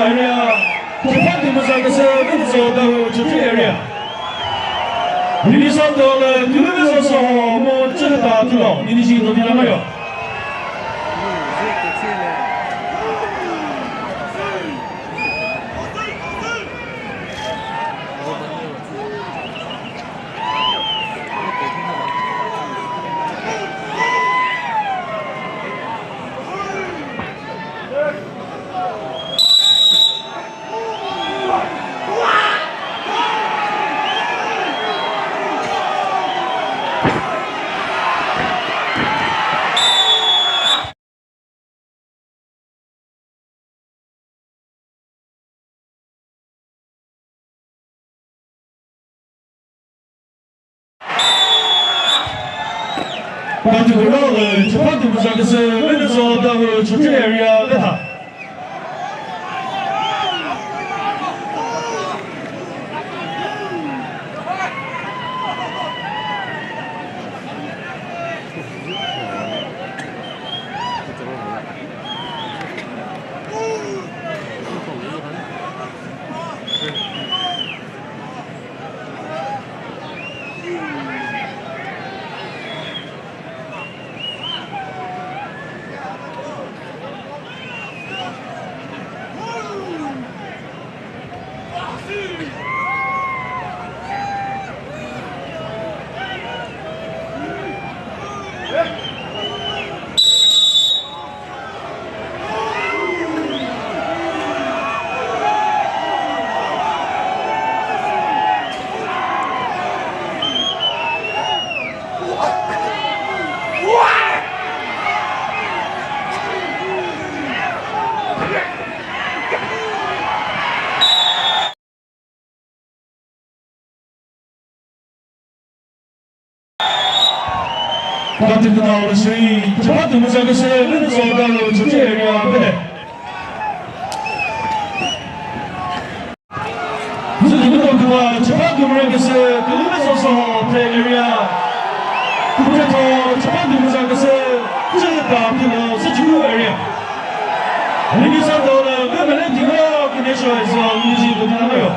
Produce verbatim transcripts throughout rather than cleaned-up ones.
Area, Chepha Tümüza küsü Venizo Dawhuo Chokri area. Minnesota lü Tümüza Soho mu Chühüta Tülo, Minnesota Tülo. Patu role, Chepha Tümüza küsü Venizo Dawhuo Chokri area vetha. Patu künao lü sü, Chepha Tümüza küsü Venizo Dawhuo Chokri area pede. Züdübüdo küva Chepha Tümüza küsü Venizo Soho play area. Kupretho Chepha Tümüza küsü Chühüta Tülo Süchükü area. Minnesota lü Women League Tülo Kinesho Ezo Minnesota Tülo.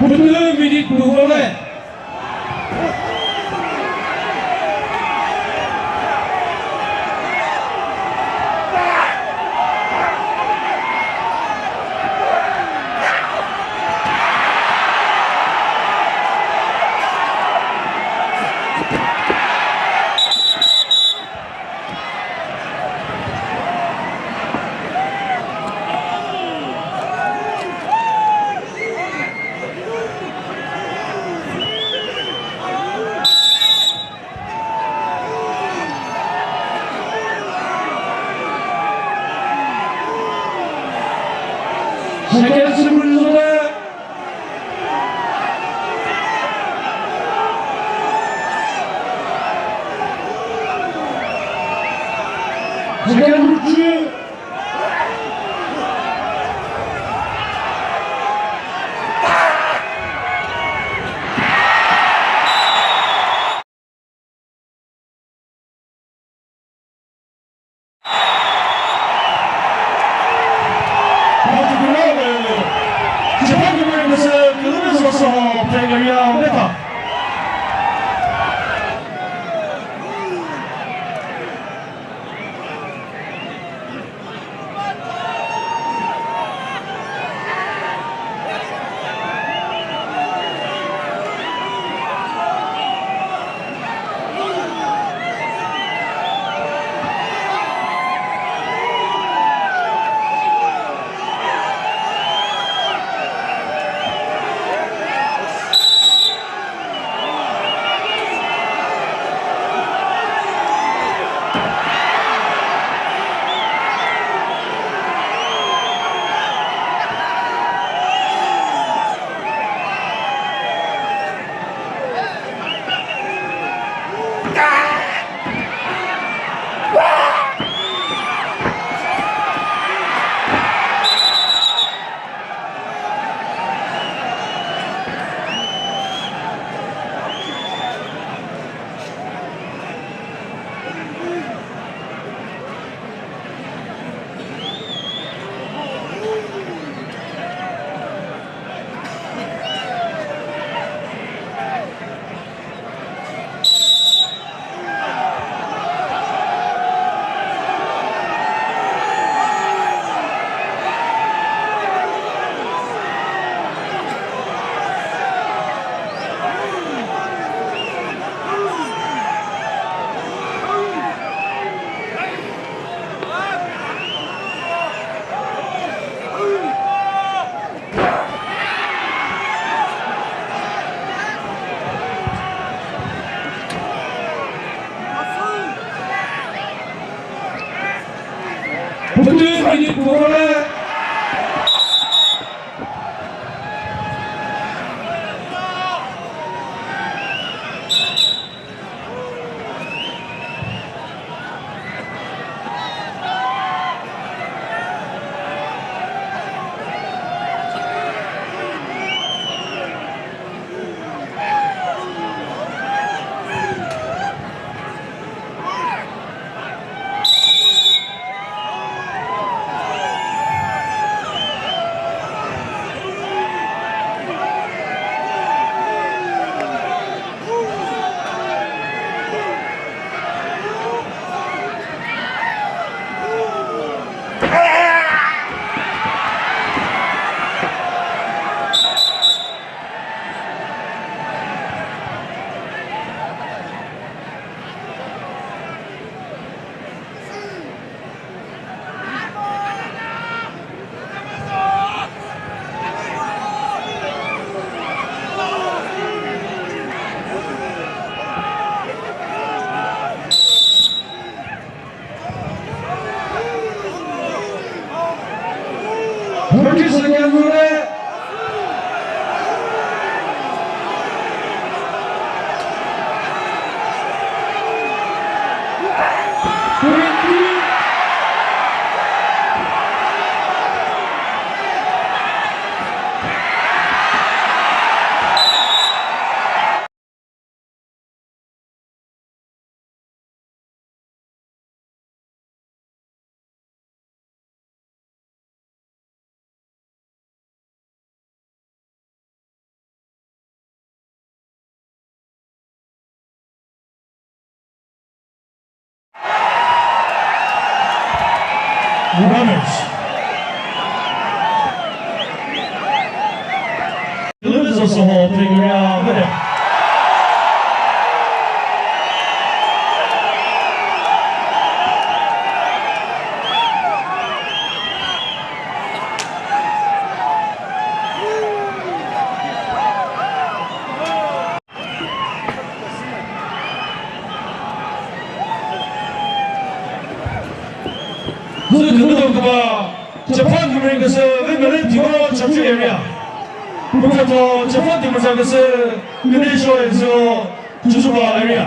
Pütü minute püh-o le. Second group three. Runners. Lüzü Soho playground. Lüzü kümüdüm küba, Japan Amerikası ve Melek Timo Chapchi area. Bu kato Japan Timo Chapchi Gümüzü Ezo Chuchuba area.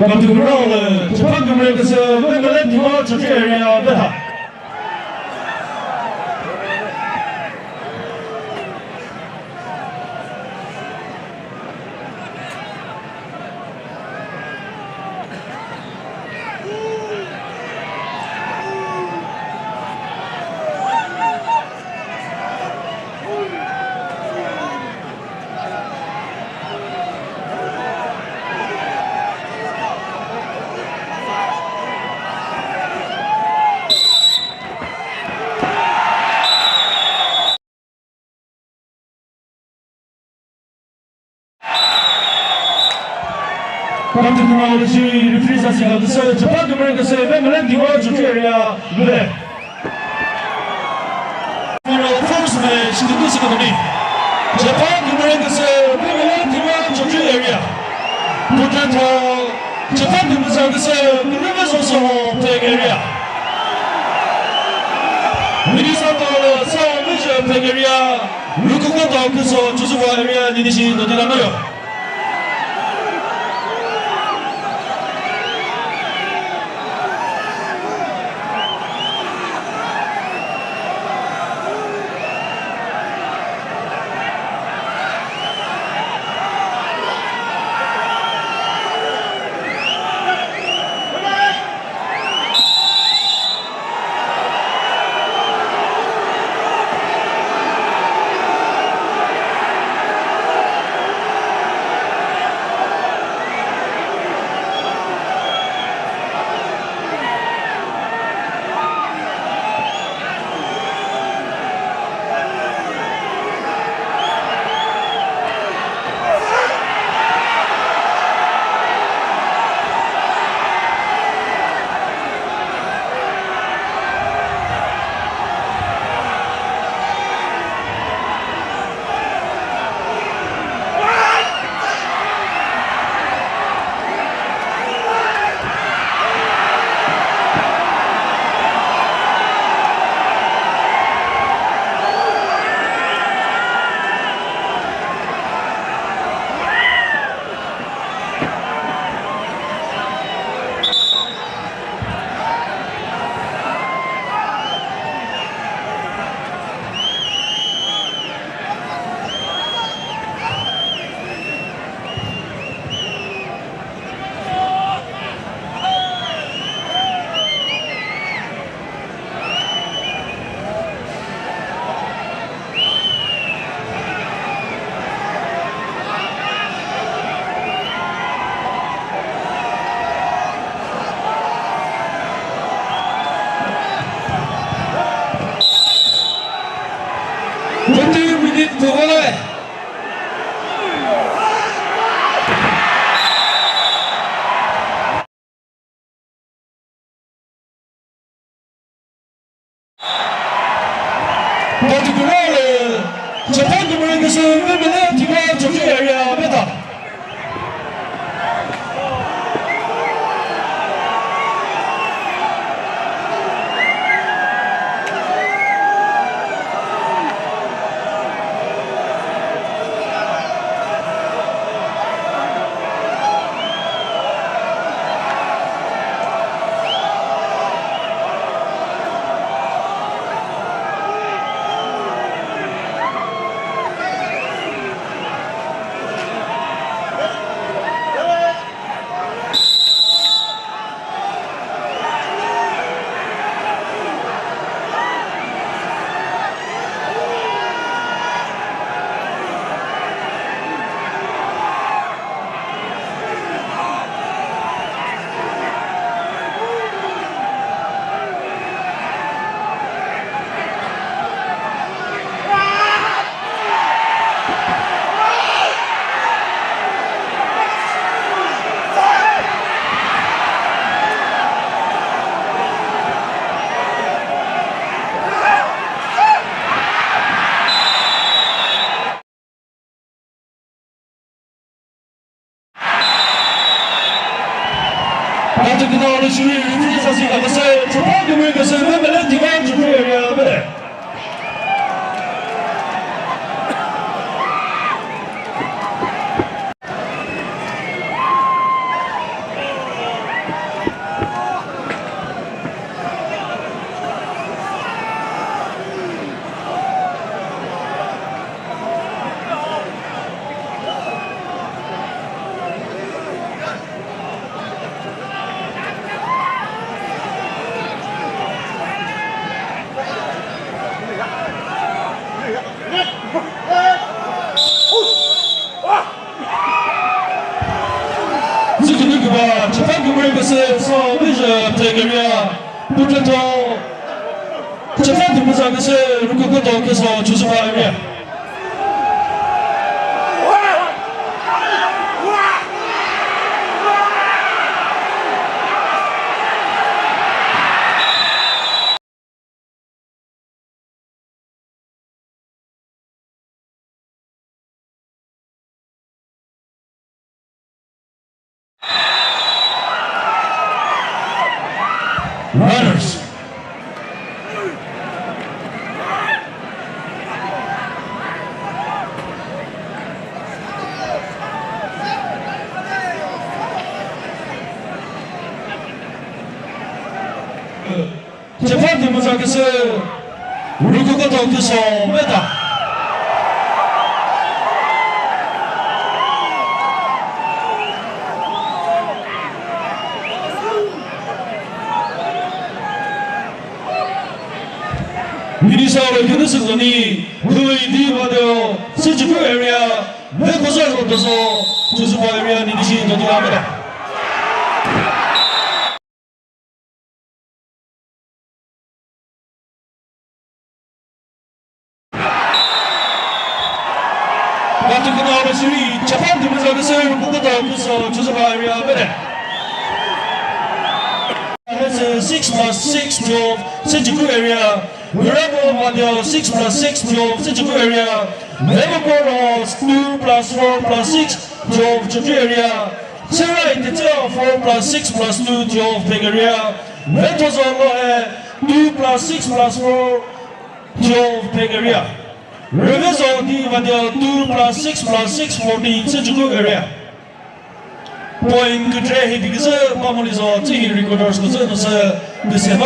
Kümüre küsü, Vemele Tiwa Chokri area, Veta. Kümüre küsü, referee sa sika küsü, Chepha Kümüre küsü, Vemele Tiwa Chokri area, Lule. First match, Chepha Kümüre küsü, Vemele Tiwa Chokri area. Putata, Chepha Kümüre küsü, Kümüre Soso, Phek area. Minnesota, South Asia, Phek area. Lukoko ta küso Chozuba area ninishi nodina noyo. Forty minute to go. Particularly, Chepha Kümüre küsü Vemele Tiwa Chokri area Veta. Katu kina ori shuri ri sa si ka kase, Chepha Kümüre kase, Vemele Tiwa Chokri area bele. Area, Putretho, Chepha Dimüza küsü, Rüküküto küsü, Chozuba area. Runners. Chepha Dimüza küsü, Rüküküto küsü, meta. Minisa Rükünü Sükzoni, Hüi Di Vadeo, Süchükü area, Vekozar Rotozo, Chozuba area, Ninishi Totiwa meta. Batu kena ore siri, Chepha Dimüza küsü, Rüküküto küsü, Chozuba area meta. Six plus six, twelve, Süchükü area. Hürabo Vadeo, six plus six, twelve, Süchükü area. Vevokoro, two plus four plus six, twelve, Chokri area. Serai Tetseo, four plus six plus two, twelve, Phek area. Vethozo Lohe, two plus six plus four, twelve, Phek area. Rüvezo Di Vadeo, two plus six plus six, fourteen, Süchükü area. Point kütre hi diküzü pamolizo tsühi recorders küzü nüsü küsebo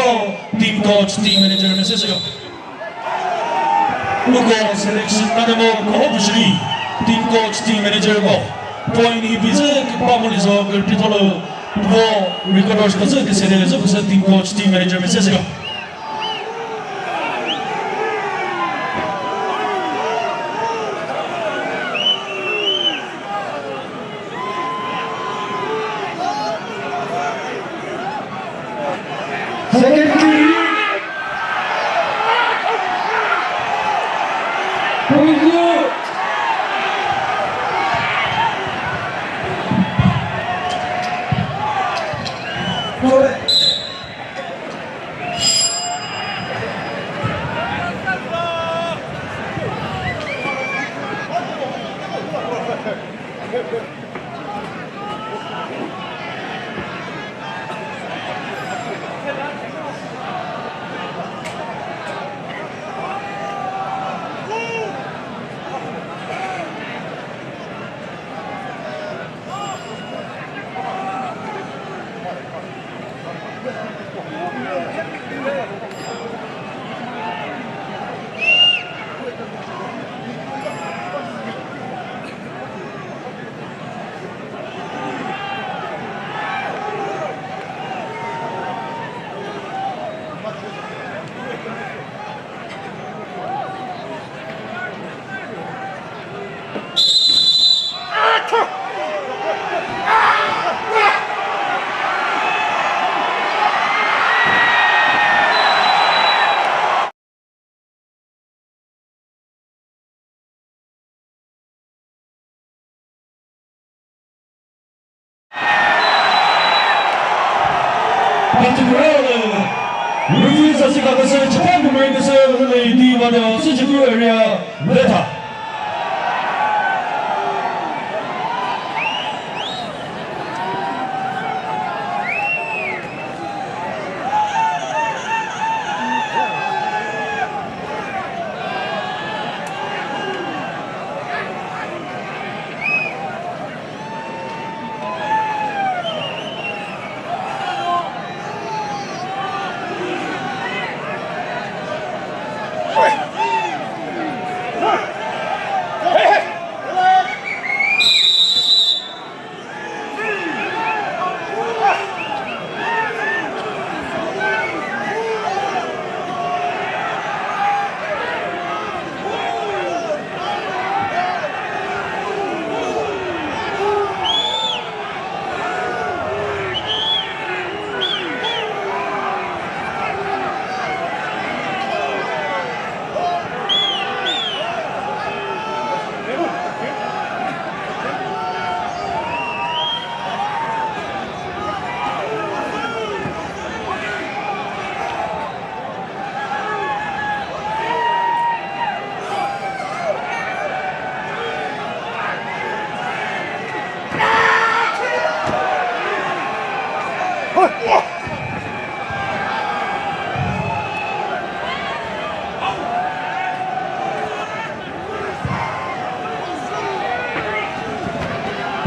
team coach, team manager message yo. Uko selection nanemo ko hopshri team coach, team manager ko. Point hi bizü pamolizo kürtitholo vo recorders küzü küsede zü küsü team coach, team manager message yo. Second period. Referee sa sika küsü, Japan Boomerang küsü, Lady Vadeo, Süchükü area, Veta.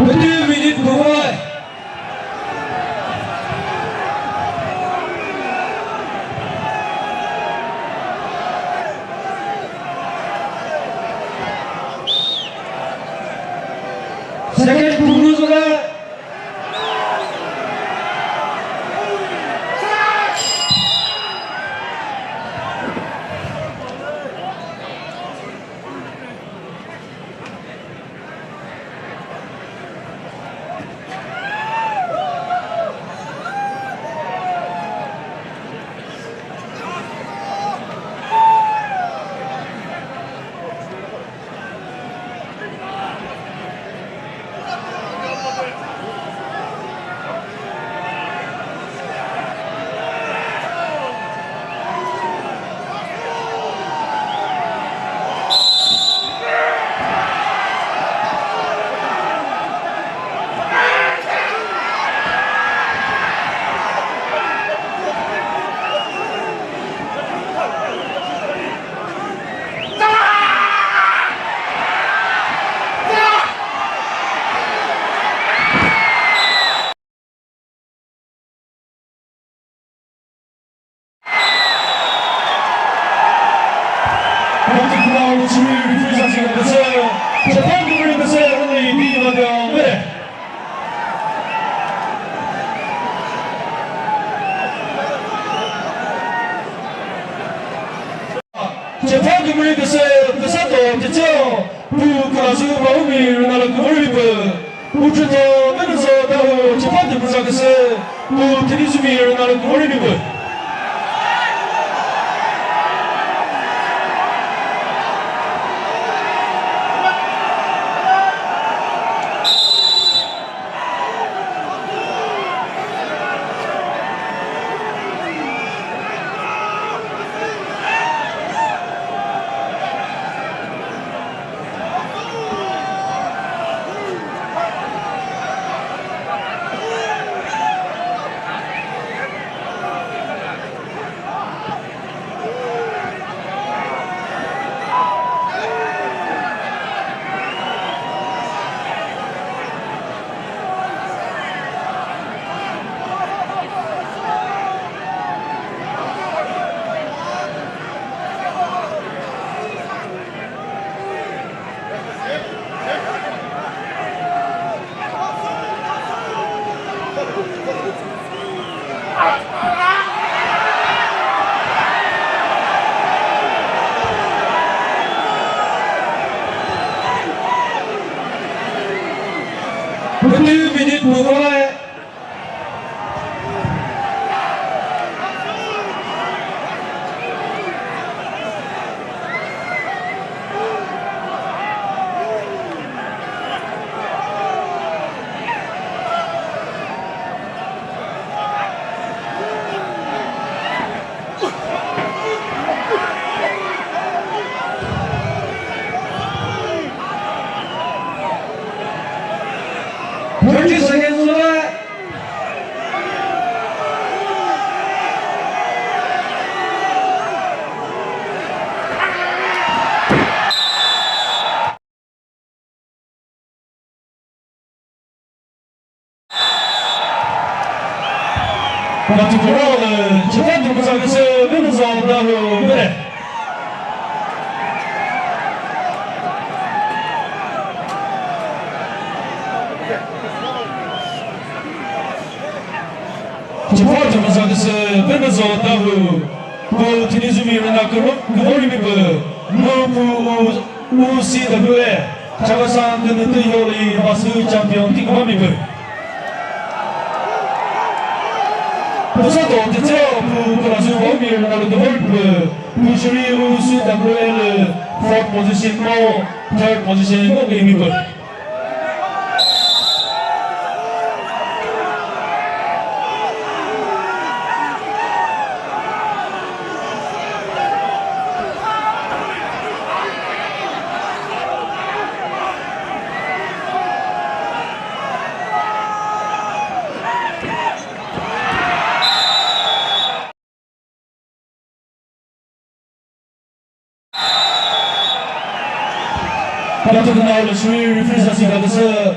Two minute buhoi. Second buhoi zora. Chepha kümüre küsü, küsa to, tütseo, pu kümazü, mahumi, rüna lü kümüre pü. Pu chüto, menu zo, dahu, chepha kümüza küsü, pu tini zumi, rüna lü kümüre pü. Pütü minute müvai. Thirty seconds left. Katikoro le, chepha tümüza küsü, Venuzo Dawhuo, bere. Chepha tümüza küsü, Venuzo Dawhuo, pu thinizumi rüna kürü, kürü rimi pü, mu pu u U C W A, Chakhesang künütü yoli basü champion ti kübami pü. Pusa to tütseo pu pürasu Omir nalu kübami pü. Pu shiri U C W A lü fourth position mo, third position mo kemi pü. Kala tukuna le shuri referee sa si ka kese.